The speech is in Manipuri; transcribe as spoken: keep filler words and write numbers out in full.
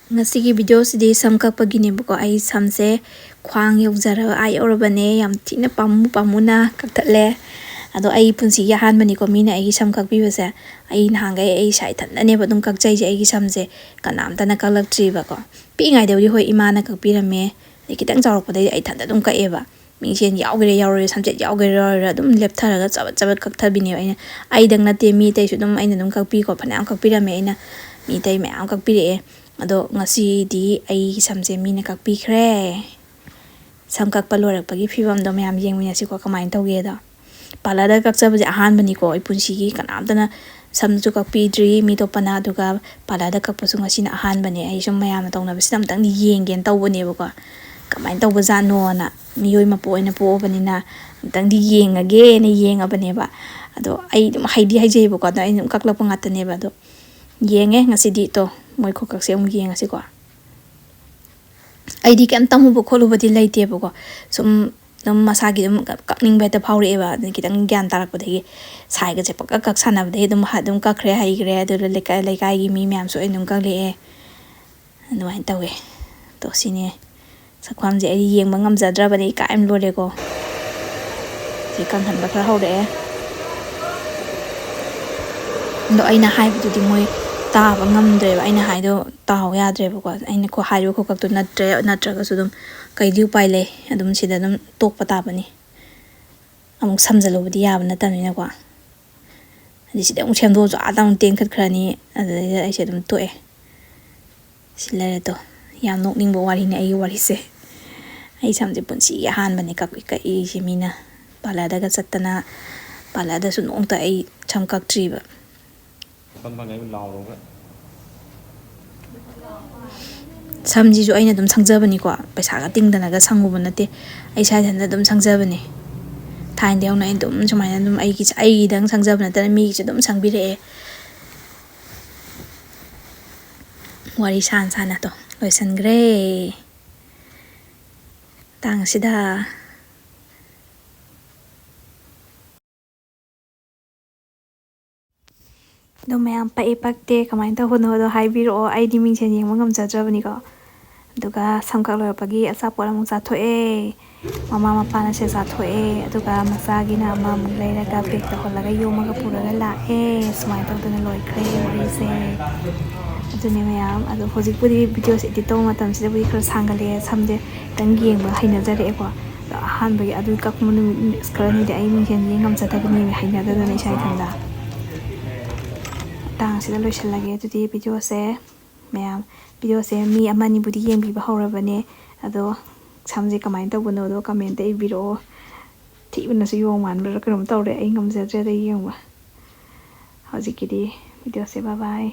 ꯉꯁꯤꯒꯤ ꯚꯤꯗꯤꯑꯣꯁꯤꯗꯤ ꯁꯝ ꯀꯛꯄꯒꯤꯅꯦꯕꯀꯣ꯫ ꯑꯩ ꯁꯝꯁꯦ ꯈ꯭ꯋꯥꯡ ꯌꯧꯖꯔꯕ ꯑꯥ ꯌꯧꯔꯕꯅꯦ꯫ ꯌꯥꯝ ꯊꯤꯅ ꯄꯥꯝꯃꯨ ꯄꯥꯝꯃꯨꯅ ꯀꯛꯊꯠꯂꯦ꯫ ꯑꯗꯣ ꯑꯩ ꯄꯨꯟꯁꯤꯒꯤ ꯑꯍꯥꯟꯕꯅꯤꯀꯣ ꯃꯤꯅ ꯑꯩꯒꯤ ꯁꯝ ꯀꯛꯄꯤꯕꯁꯦ꯫ ꯑꯩ ꯅꯍꯥꯟꯈꯩ ꯑꯩ ꯏꯁꯥ ꯏꯊꯟꯇꯅꯦꯕ ꯑꯗꯨꯝ ꯀꯛꯆꯩꯁꯦ ꯑꯩꯒꯤ ꯁꯝꯁꯦ꯫ ꯀꯅꯥꯝꯇꯅ ꯀꯛꯂꯛꯇ꯭ꯔꯤꯕꯀꯣ꯫ ꯄꯤꯛꯏꯉꯩꯗꯕꯨꯗꯤ ꯍꯣꯏ ꯏꯃꯥꯅ ꯀꯛꯄꯤꯔꯝꯃꯦ꯫ ꯑꯗꯩ ꯈꯤꯇꯪ ꯆꯥꯎꯔꯛꯄꯗꯩꯗꯤ ꯑꯩ ꯏꯊꯟꯇ ꯑꯗꯨꯝ ꯀꯛꯑꯦꯕ꯫ ꯃꯤꯡꯁꯦꯟ ꯌꯥꯎꯒꯦꯔꯥ ꯌꯥꯎꯔꯣꯏꯔꯥ, ꯁꯝꯆꯦꯠ ꯌꯥꯎꯒꯦꯔꯥ ꯌꯥꯎꯔꯣꯏꯔꯥ ꯑꯗꯨꯝ ꯂꯦꯞꯊꯔꯒ ꯆꯕꯠ ꯆꯕꯠ ꯀꯛꯊꯕꯤꯅꯦꯕ ꯑꯩꯅ꯫ ꯑꯩꯗꯪ ꯅꯠꯇꯦ, ꯃꯤ ꯑꯇꯩꯁꯨ ꯑꯗꯨꯝ ꯑꯩꯅ ꯑꯗꯨꯝ ꯀꯛꯄꯤꯀꯣ꯫ ꯐꯅꯌꯥꯝ ꯀꯛꯄꯤꯔꯝꯃꯦ ꯑꯩꯅ꯫ ꯃꯤ ꯑꯇꯩ ꯃꯌꯥꯝ ꯀꯛꯄꯤꯔꯛꯑꯦ꯫ ꯑꯗꯣ ꯉꯁꯤꯗꯤ ꯑꯩꯒꯤ ꯁꯝꯁꯦ ꯃꯤꯅ ꯀꯛꯄꯤꯈ꯭ꯔꯦ꯫ ꯁꯝ ꯀꯛꯄ ꯂꯣꯏꯔꯛꯄꯒꯤ ꯐꯤꯕꯝꯗꯣ ꯃꯌꯥꯝ ꯌꯦꯡꯃꯤꯟꯅꯁꯤꯀꯣ, ꯀꯃꯥꯏꯅ ꯇꯧꯒꯦꯗꯣ꯫ ꯄꯥꯔꯂꯔꯗ ꯀꯛꯆꯕꯁꯦ ꯑꯍꯥꯟꯕꯅꯤꯀꯣ ꯑꯩ ꯄꯨꯟꯁꯤꯒꯤ꯫ ꯀꯅꯥꯝꯇꯅ ꯁꯝꯁꯨ ꯀꯛꯄꯤꯗ꯭ꯔꯤ ꯃꯤ ꯑꯇꯣꯞꯄꯅ, ꯑꯗꯨꯒ ꯄꯥꯔꯂꯔꯗ ꯀꯛꯄꯁꯨ ꯉꯁꯤꯅ ꯑꯍꯥꯟꯕꯅꯦ꯫ ꯑꯩ ꯁꯨꯝ ꯃꯌꯥꯝꯅ ꯇꯧꯅꯕꯁꯤꯗ ꯑꯝꯇꯪꯗꯤ ꯌꯦꯡꯒꯦꯅ ꯇꯧꯕꯅꯦꯕꯀꯣ, ꯀꯃꯥꯏꯅ ꯇꯧꯕꯖꯥꯠꯅꯣꯅ꯫ ꯃꯤꯑꯣꯏ ꯃꯄꯣꯛ ꯑꯣꯏꯅ ꯄꯣꯛꯑꯕꯅꯤꯅ ꯑꯝꯇꯪꯗꯤ ꯌꯦꯡꯉꯒꯦꯅ ꯌꯦꯡꯉꯕꯅꯦꯕ꯫ ꯑꯗꯣ ꯑꯩ ꯑꯗꯨꯝ ꯍꯩꯗꯤ ꯍꯩꯖꯩꯕꯀꯣ, ꯑꯗꯣ ꯑꯩꯅ ꯑꯗꯨꯝ ꯀꯛꯂꯛꯄ ꯉꯥꯛꯇꯅꯦꯕ꯫ ꯑꯗꯣ ꯌꯦꯡꯉꯦ ꯉꯁꯤꯗꯤ꯫ ꯇꯣ, ꯃꯣꯏ ꯈꯨꯀꯛꯁꯦ ꯑꯃꯨꯛ ꯌꯦꯡꯉꯁꯤꯀꯣ꯫ ꯑꯩꯗꯤ ꯀꯩꯝ ꯇꯝꯃꯨꯕ ꯈꯣꯠꯂꯨꯕꯗꯤ ꯂꯩꯇꯦꯕꯀꯣ꯫ ꯁꯨꯝ ꯑꯗꯨꯝ ꯃꯁꯥꯒꯤ ꯑꯗꯨꯝ ꯀꯛꯅꯤꯡꯕ ꯍꯦꯛꯇ ꯐꯥꯎꯔꯛꯑꯦꯕ꯫ ꯑꯗꯨꯅ ꯈꯤꯇꯪ ꯒ꯭ꯌꯥꯟ ꯇꯥꯔꯛꯄꯗꯒꯤ ꯁꯥꯏꯒꯁꯦ ꯄꯪꯀꯛ ꯀꯛ ꯁꯥꯟꯅꯕꯗꯒꯤ ꯑꯗꯨꯝ ꯍ-, ꯑꯗꯨꯝ ꯀꯛꯈ꯭ꯔꯦ, ꯍꯩꯈ꯭ꯔꯦ꯫ ꯑꯗꯨ ꯂꯩꯀꯥꯏ, ꯂꯩꯀꯥꯏꯒꯤ ꯃꯤ ꯃꯌꯥꯝꯁꯨ ꯑꯩ ꯑꯗꯨꯝ ꯀꯛꯂꯛꯑꯦ꯫ ꯑꯗꯨꯃꯥꯏꯅ ꯇꯧꯋꯦ꯫ ꯇꯣ, ꯁꯤꯅꯦ ꯁꯛꯐꯝꯁꯦ꯫ ꯑꯩꯗꯤ ꯌꯦꯡꯕ ꯉꯝꯖꯗ꯭ꯔꯕꯅꯦ, ꯏꯀꯥꯏ ꯑꯃ ꯂꯣꯏꯔꯦꯀꯣ꯫ ꯁꯤ ꯀꯪꯍꯟꯕ ꯈꯔ ꯍꯧꯔꯛꯑꯦ꯫ ꯑꯗꯣ ꯑꯩꯅ ꯍꯥꯏꯕꯗꯨꯗꯤ ꯃꯣꯏ ꯇꯥꯕ ꯉꯝꯗ꯭ꯔꯦꯕ꯫ ꯑꯩꯅ ꯍꯥꯏꯗꯣ ꯇꯥꯍꯧ ꯌꯥꯗ꯭ꯔꯦꯕꯀꯣ꯫ ꯑꯩꯅ ꯈꯣ-, ꯍꯥꯏꯔꯤꯕ ꯈꯨꯀꯛꯇꯣ ꯅꯠꯇ꯭ꯔꯦ, ꯅꯠꯇ꯭ꯔꯒꯁꯨ ꯑꯗꯨꯝ ꯀꯩꯗꯤ ꯎꯄꯥꯏ ꯂꯩ, ꯑꯗꯨꯝ ꯁꯤꯗ ꯑꯗꯨꯝ ꯇꯣꯛꯄ ꯇꯥꯕꯅꯤ꯫ ꯑꯃꯨꯛ ꯁꯝꯖꯜꯂꯨꯕꯗꯤ ꯌꯥꯕ ꯅꯠꯇꯕꯅꯤꯅꯀꯣ꯫ ꯑꯗꯩ ꯁꯤꯗ ꯑꯃꯨꯛ ꯁꯦꯝꯗꯣꯛꯑꯁꯨ ꯑꯥꯗ ꯑꯃꯨꯛ ꯇꯦꯟꯈꯠꯈ꯭ꯔꯅꯤ꯫ ꯑꯗꯨꯗꯩꯗ ꯑꯩꯁꯦ ꯑꯗꯨꯝ ꯇꯣꯛꯑꯦ꯫ ꯁꯤ ꯂꯩꯔꯦ꯫ ꯇꯣ, ꯌꯥꯝ ꯅꯣꯛꯅꯤꯡꯕ ꯋꯥꯔꯤꯅꯤ ꯑꯩꯒꯤ ꯋꯥꯔꯤꯁꯦ꯫ ꯑꯩ ꯁꯝꯁꯦ ꯄꯨꯟꯁꯤꯒꯤ ꯑꯍꯥꯟꯕꯅꯦ ꯀꯛ-, ꯀꯛꯏꯁꯦ ꯃꯤꯅ꯫ ꯄꯥꯔꯂꯔꯗꯒ ꯆꯠꯇꯅ, ꯄꯥꯔꯂꯔꯗꯁꯨ ꯅꯣꯡꯇ ꯑꯩ ꯁꯝ ꯀꯛꯇ꯭ꯔꯤꯕ꯫ ꯁꯝ ꯐꯪꯉꯦ ꯂꯥꯎꯔꯒ꯫ ꯁꯝꯁꯤꯁꯨ ꯑꯩꯅ ꯑꯗꯨꯝ ꯁꯪꯖꯕꯅꯤꯀꯣ, ꯄꯩꯁꯥꯒ ꯇꯤꯡꯗꯅꯒ ꯁꯪꯉꯨꯕ ꯅꯠꯇꯦ꯫ ꯑꯩ ꯏꯁꯥ ꯏꯊꯟꯇ ꯑꯗꯨꯝ ꯁꯪꯖꯕꯅꯦ꯫ ꯊꯥꯏꯅꯗꯒꯤ ꯍꯧꯅ ꯑꯩ ꯑꯗꯨꯝ ꯁꯨꯃꯥꯏꯅ ꯑꯗꯨꯝ ꯑꯩꯒꯤ, ꯑꯩꯒꯤꯗꯪ ꯁꯪꯖꯕ ꯅꯠꯇꯅ ꯃꯤꯒꯤꯁꯨ ꯑꯗꯨꯝ ꯁꯪꯕꯤꯔꯛꯑꯦ꯫ ꯋꯥꯔꯤ ꯁꯥꯟꯅ ꯁꯥꯟꯅ ꯇꯣ ꯂꯣꯏꯁꯤꯟꯈ꯭ꯔꯦ ꯇꯥꯡꯁꯤꯗ꯫ ꯑꯗꯣ ꯃꯌꯥꯝ ꯄꯛꯏ ꯄꯛꯇꯦ ꯀꯃꯥꯏꯅ ꯇꯧꯕꯅꯣꯗꯣ ꯍꯥꯏꯕꯤꯔꯛꯑꯣ꯫ ꯑꯩꯗꯤ ꯃꯤꯡꯁꯦꯟ ꯌꯦꯡꯕ ꯉꯝꯖꯗ꯭ꯔꯕꯅꯤꯀꯣ꯫ ꯑꯗꯨꯒ ꯁꯝ ꯀꯛ ꯂꯣꯏꯔꯛꯄꯒꯤ ꯑꯆꯥꯄꯣꯠ ꯑꯃꯨꯛ ꯆꯥꯊꯣꯛꯑꯦ꯫ ꯃꯃꯥ ꯃꯄꯥꯅ ꯁꯦ ꯆꯥꯊꯣꯛꯑꯦ꯫ ꯑꯗꯨꯒ ꯃꯆꯥꯒꯤꯅ ꯑꯃꯃꯨꯛ ꯂꯩꯔꯒ ꯄꯦꯛ ꯇꯧꯍꯜꯂꯒ ꯌꯣꯝꯃꯒ ꯄꯨꯔꯒ ꯂꯥꯛꯑꯦ꯫ ꯁꯨꯃꯥꯏꯅ ꯇꯧꯗꯅ ꯂꯣꯏꯈ꯭ꯔꯦ ꯋꯥꯔꯤꯁꯦ꯫ ꯑꯗꯨꯅꯦ ꯃꯌꯥꯝ꯫ ꯑꯗꯣ ꯍꯧꯖꯤꯛꯄꯨꯗꯤ ꯚꯤꯗꯤꯑꯣꯁꯦ ꯏꯗꯤꯠ ꯇꯧꯕ ꯃꯇꯝꯁꯤꯗꯕꯨꯗꯤ ꯈꯔ ꯁꯥꯡꯒꯠꯂꯛꯑꯦ꯫ ꯁꯝꯁꯦ ꯈꯤꯇꯪ ꯌꯦꯡꯕ ꯍꯩꯅꯖꯔꯛꯑꯦꯀꯣ꯫ ꯑꯗꯣ ꯑꯍꯥꯟꯕꯒꯤ ꯑꯗꯨ ꯀꯛꯄ ꯅꯨꯃꯤꯠ ꯈꯔꯅꯤꯗꯤ ꯑꯩ ꯃꯤꯡꯁꯦꯟ ꯌꯦꯡ ꯉꯝꯖꯗꯕꯅꯦꯕ, ꯍꯩꯅꯗꯗꯅ ꯏꯁꯥ ꯏꯊꯟꯇ꯫ ꯃꯇꯥꯡꯁꯤꯗ ꯂꯣꯏꯁꯤꯜꯂꯒꯦ ꯑꯗꯨꯗꯤ ꯚꯤꯗꯤꯑꯣꯁꯦ꯫ ꯃꯌꯥꯝ, ꯚꯤꯗꯤꯑꯣꯁꯦ ꯃꯤ ꯑꯃꯅꯤꯕꯨꯗꯤ ꯌꯦꯡꯕꯤꯕ ꯍꯧꯔꯕꯅꯦ꯫ ꯑꯗꯣ ꯁꯝꯁꯦ ꯀꯃꯥꯏꯅ ꯇꯧꯕꯅꯣꯗꯣ ꯀꯃꯦꯟꯇ ꯏꯕꯤꯔꯛꯑꯣ꯫ ꯊꯤꯕꯅꯁꯨ ꯌꯣꯡ ꯃꯥꯟꯕ꯭ꯔꯥ ꯀꯩꯅꯣꯝ ꯇꯧꯔꯦ꯫ ꯑꯩ ꯉꯝꯖꯗ꯭ꯔꯦꯗ ꯌꯦꯡꯕ꯫ ꯍꯧꯖꯤꯛꯀꯤꯗꯤ ꯚꯤꯗꯤꯑꯣꯁꯦ bye bye꯫